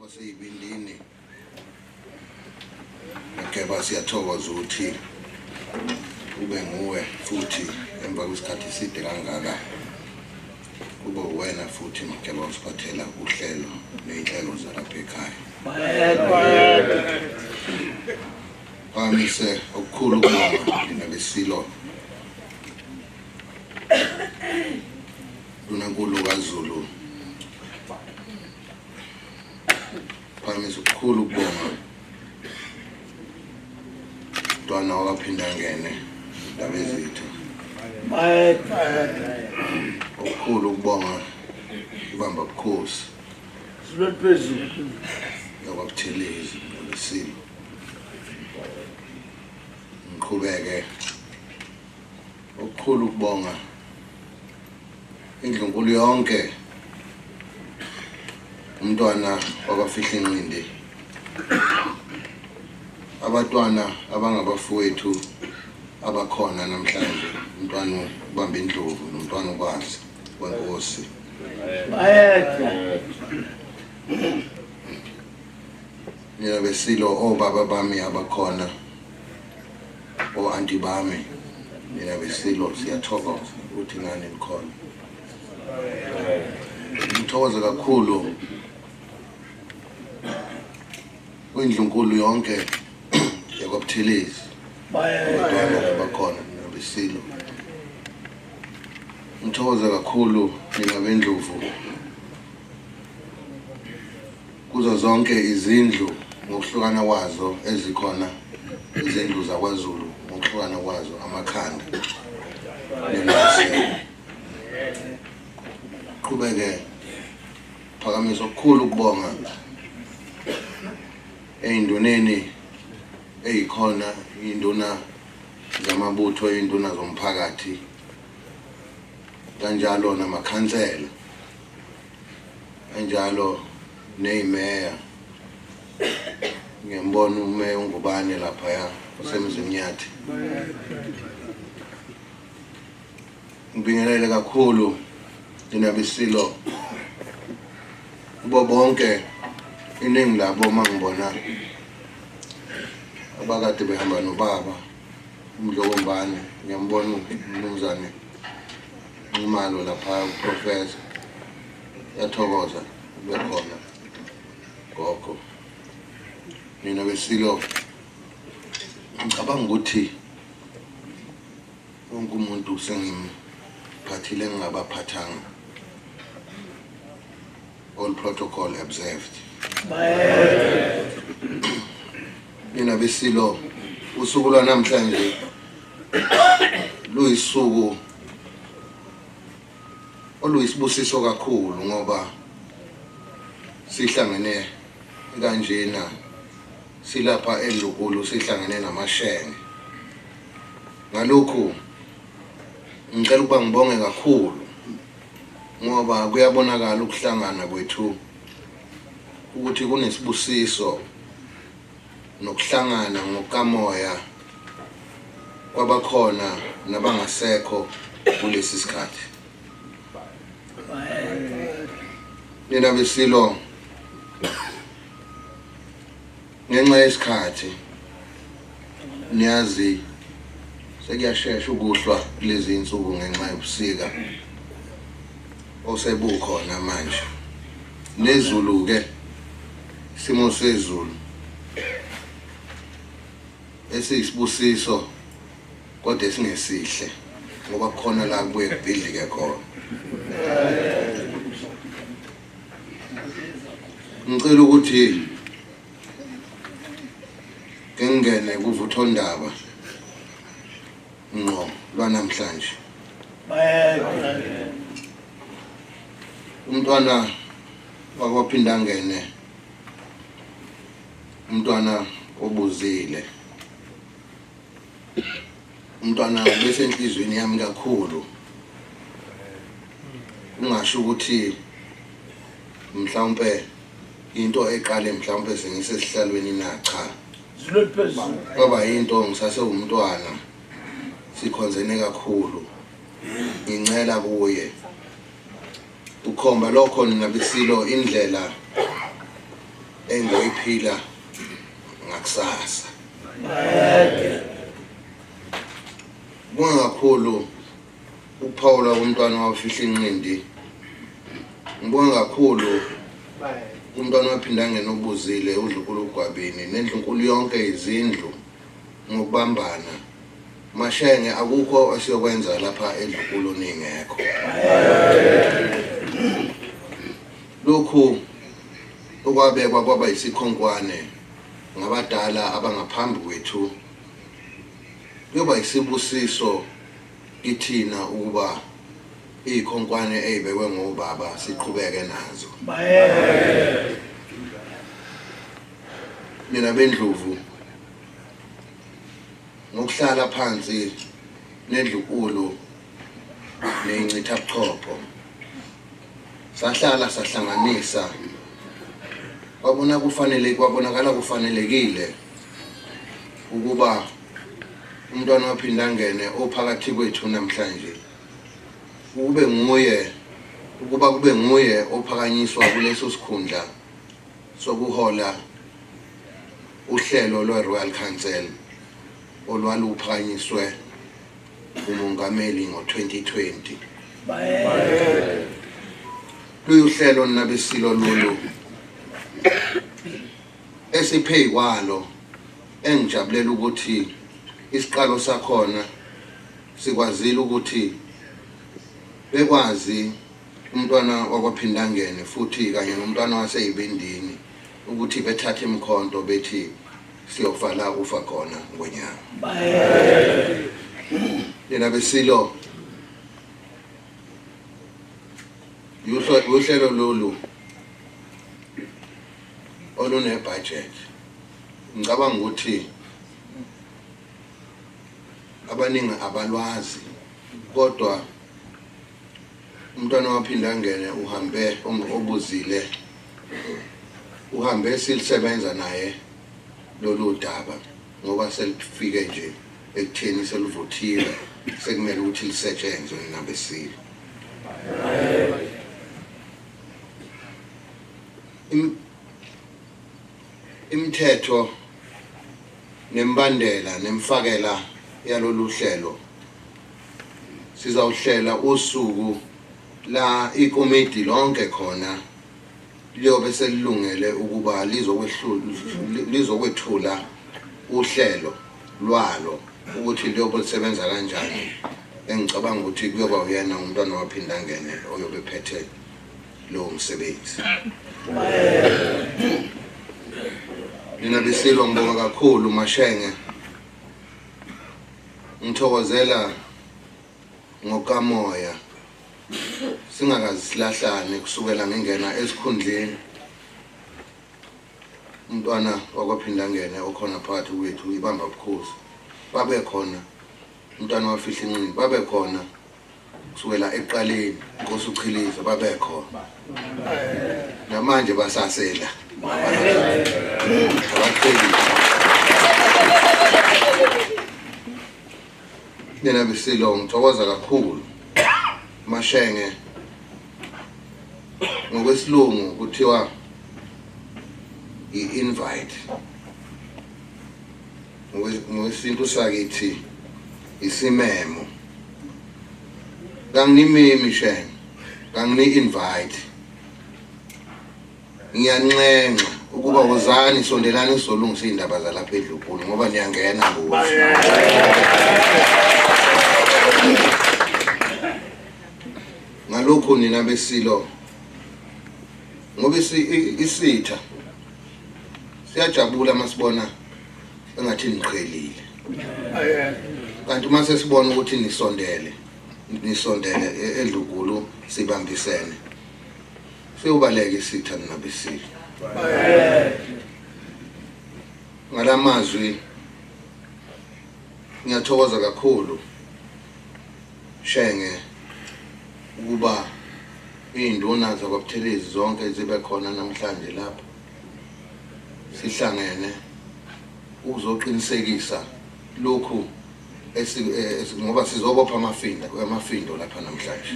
Waseyibindini Mageba, siyathokoza ukuthi ube nguwe futhi emva kwesikhathi eside kangaka, kube uwena futhi Mageba usiphathela uhlelo ney'nhlelo zalapha ekhaya. Phakamise okukhulu ukubonga nina beSilo, Ndunankulu kaZulu. Phakamisa okukhulu ukubonga mntwana wakwaPhindangene, Ndabezitha. Okukhulu ukubonga ibamba bukhosi phezulu yakwaButhelezi nabesilo. Ngiqhubeke okukhulu ukubonga indlunkulu yonke, umntwana wakwaFihla inqindi, abatwana abangabafowethu abakhona namhlanje, umntwana ubamba indlovu nomntwana ukwazi wenkosi. Nina besilo, obaba bami abakhona, o-anti bami, nina besilo, siyathokoza ukuthi nani nikhona. Ngithokoze kakhulu kwindlunkulu yonke yakwaButhelezi, abantwana abakhona, nina besilo. Ngithokoze kakhulu nina bendlovu kuzo zonke izindlu ngokuhlukana kwazo ezikhona, izindlu zakwaZulu ngokuhlukana kwazo, amakhanda nina. Qhubeke phakamisa okukhulu ukubonga ey'nduneni ey'khona, iy'nduna zamabutho, iy'nduna zomphakathi, kanjalo namakhansela, kanjalo ney'meya. Ngiyambona umeya uNgubane laphaya oseMzinyathi. Ngibingelele kakhulu nina besilo kubo bonke, iningi labo uma ngibona abakade behamba nobaba uMdlokombane. Ngiyambona umnumzane Nxumalo lapha, uprofessor, yathokoza ube khona gogo. Nina besilo, ngicabanga ukuthi wonke umuntu sengimphathile engingabaphathanga. All protocol observed. Nina besilo, usuku lwanamhlanje luyisuku oluyisibusiso kakhulu ngoba sihlangene kanjena, silapha eNdlunkulu, sihlangene namashenge. Ngalokhu ngicela ukuba ngibonge kakhulu ngoba kuyabonakala ukuhlangana kwethu ukuthi kunesibusiso nokuhlangana ngokukamoya kwabakhona nabangasekho kulesi sikhathi. Nina besilo, ngenxa yesikhathi, niyazi sekuyashesha ukuhlwa kulezi insuku ngenxa yobusika osebukhona manje, nezulu ke, isimo sezulu esiyisibusiso kodwa esingesihle ngoba kukhona la kubuye kubhidlike khona. Ngicela ukuthi ngingene kuvuthondaba ngqo lwanamhlanje. Umntwana wakwaPhindangene, umntwana obuzile, umntwana ubesenhlizweni yami kakhulu. Kungasho ukuthi mhlawumpe into eqale mhlawumpe sengisesihlalweni na, cha, kwaba into ngisasewumntwana, sikhonzene kakhulu, ngincela kuye. Ukhomba lokho nina besilo indlela engiyoyiphila ngakusasa. Ngibonga kakhulu ukuphawula komntwana wafihla inqindi. Ngibonga kakhulu umntwana waphindangene obuzile uDlunkulu uGwabini nendlunkulu yonke izindlu ngokubambana. Mashenge akukho esiyokwenza lapha endlunkulu ningekho. Lokhu okwabekwa kwaba yisikhonkwane ngabadala abangaphambi kwethu kuyoba yisibusiso kithina ukuba iy'khonkwane ey'bekwe ngobaba siqhubeke nazo. Nina beNdlovu ngokuhlala phansi nendlunkulu neyincithabuchopho sahlala sahlanganisa kwabona kufanele kwabonakala kufanelekile ukuba umntwana waphindangene ophakathi kwethu namhlanje kube nguye ukuba kube nguye ophakanyiswa kuleso sikhundla sokuhola uhlelo lwe-Royal Council olwaluphakanyiswe umongameli ngo-2020. Luyuhlelo nabesilo lolu esipheyi kwalo engijabulela ukuthi isiqalo sakhona sikwazile ukuthi bekwazi umntwana wakwaPhindangene futhi kanye nomntwana waseYibindini ukuthi bethathe imikhonto bethi siyofa la kufa khona ngonyama. Nina besilo uhlelo lolu olune-budget ngicabanga ukuthi abaningi abalwazi kodwa umntwana waphinde angene uhambe obuzile uhambe silisebenza naye lolu daba ngoba selifike nje ekutheni selivuthiwe sekumele ukuthi lisetshenzwe nabesilo. Imithetho nemibandela nemfakela yalolu hlelo sizawuhlela usuku la ikomidi lonke khona liyobe selilungele ukuba lizokwethula uhlelo lwalo ukuthi liyobe lisebenza kanjani engicabanga ukuthi kuyoba uyena umntwana waphindangene oyobe phethe lowo msebenzi. Nina beSilo ngibonga kakhulu Mashenge. Ngithokozela ngokamoya singakaze silahlane kusukela ngingena esikhundleni umntwana wakwaphindangene okhona phakathi kwethu ibamba bukhosi babe khona umntwana wafihla inqindi babe khona kusukela ekuqaleni inkosi uchiliza babekhona namanje basasela abaqhelile nina besilo ngithokoza kakhulu mashenge ngokwesilungu kuthiwa i-invite ngokwesintu sakithi isimemo kanginimemi shenge kangini-invite ngiyanxenxa ukuba wozani sondelani sizolungisa iy'ndaba zalapha edlukulu ngoba niyangena kuzo ngalokhu nina besilo ngoba isitha siyajabula masibona engathi niqhelile kanti uma sesibona ukuthi nisondele nisondele edlukulu sibambisene siyobaleka isitha nina besilo ngalamazwi ngiyathokoza kakhulu Shenge ukuba iy'nduna zakwaButhelezi zonke zibe khona namhlanje lapha sihlangene ukuzoqinisekisa lokhu ngoba sizobopha amafinda amafindo lapha namhlanje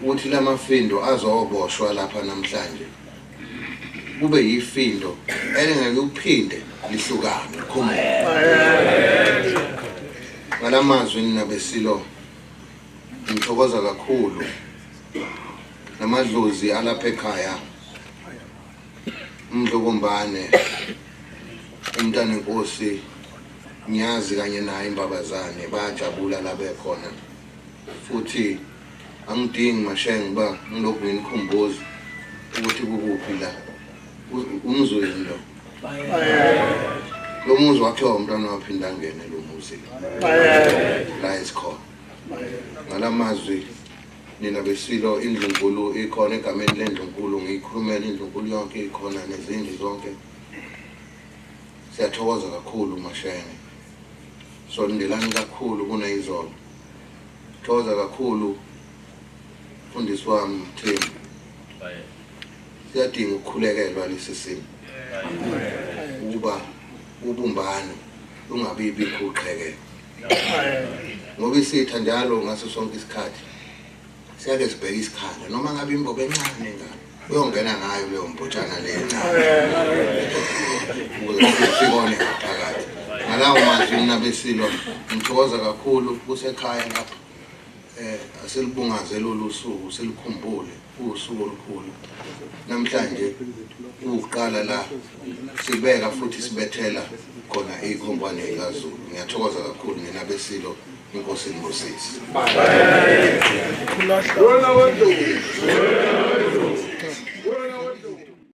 ukuthi la mafindo azoboshwa lapha namhlanje. Kube yifindo elingeke uphinde lihlukane likhumule. Ngalamazwi nina besilo ngithokoza kakhulu namadlozi alapha ekhaya umdlokombane umntana enkosi ngiyazi kanye naye imbabazane bayajabula la bekhona futhi angidingi mashenge uba ngilokhu nginikhumbuza ukuthi kukuphi la umzweni lo lo muzi wakhiwa umntwana waphinda angene lo muzi la esikhona ngalamazwi nina besilo indlunkulu ikhona egameni lendlunkulu ngiyikhulumela indlunkulu yonke ikhona nezindlu zonke siyathokoza kakhulu mashenge sondelani kakhulu kunayizolo thokoza kakhulu mfundisi wami Mthembu siyadinga ukukhulekelwa lesi simo ukuba ubumbano lungabi bikho uqhekeko ngoba isitha njalo ngaso sonke isikhathi siyake sibheke isikhala noma ngabe imbobo encane ngalo uyongena ngayo leyo mbotshana le encane ukuze sikone ngaphakathi ngalawo mazwi mina besilo ngithokoza kakhulu kusekhaya lapha eh asilibungaze lolu suku silikhumbule usuku olukhulu namhlanje ukuqala la sibeka futhi sibethela khona ikhombane kaZulu ngiyathokoza kakhulu nina besilo inkosi inibusise. Wena wendlovu.